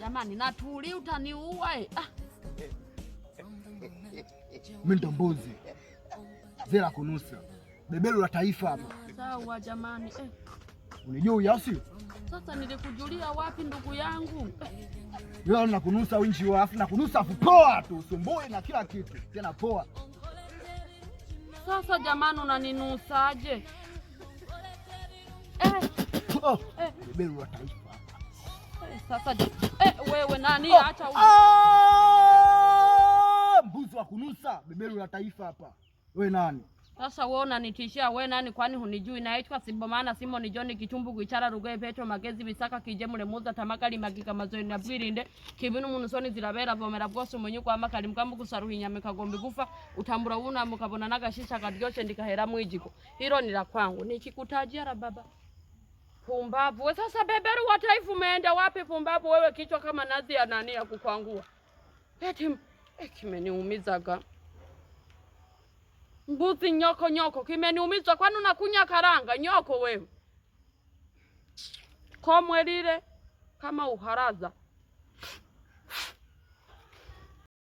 Jamani, natuli utaniua eh. Ah. Mimi ndo mbuzi zela kunusa beberu la taifa hapa. Sawa jamani eh. Unijui au sio? Sasa nilikujulia wapi ndugu yangu? Wewe nakunusa winji wa afu nakunusa afu poa tu usumbui na kila kitu tena poa. Sasa jamani, unaninusaje? Eh. Oh, eh. Beberu la taifa hapa. Sasa wewe nani? Oh. Acha Ah! Mbuzi wa kunusa beberu la taifa hapa. Wewe nani? Sasa wewe unanitishia wewe nani? Kwani hunijui? Naitwa Sibomana Simoni John Kichumbu Gwichara Rugoye Petro Magezi Bisaka Kijemule Muza Tamakali Magika Mazoeni na Bwirinde Kibinu Munusoni zirabera vomera bwose umunyu kwa makali mkambu kusaruhinya mikagombi gufa utambura una mukabona nagashisha karyoshe ndikahera mwijiko. Hilo ni la kwangu nikikutajia la baba. Pumbavu we sasa, beberu wa taifa umeenda wapi? Pumbavu wewe, kichwa kama nazi ya nani ya kukwangua. Eti kimeniumizaga mbuzi nyoko nyoko, kimeniumiza. Kwani unakunya karanga nyoko wewe? Komwe lile kama uharaza.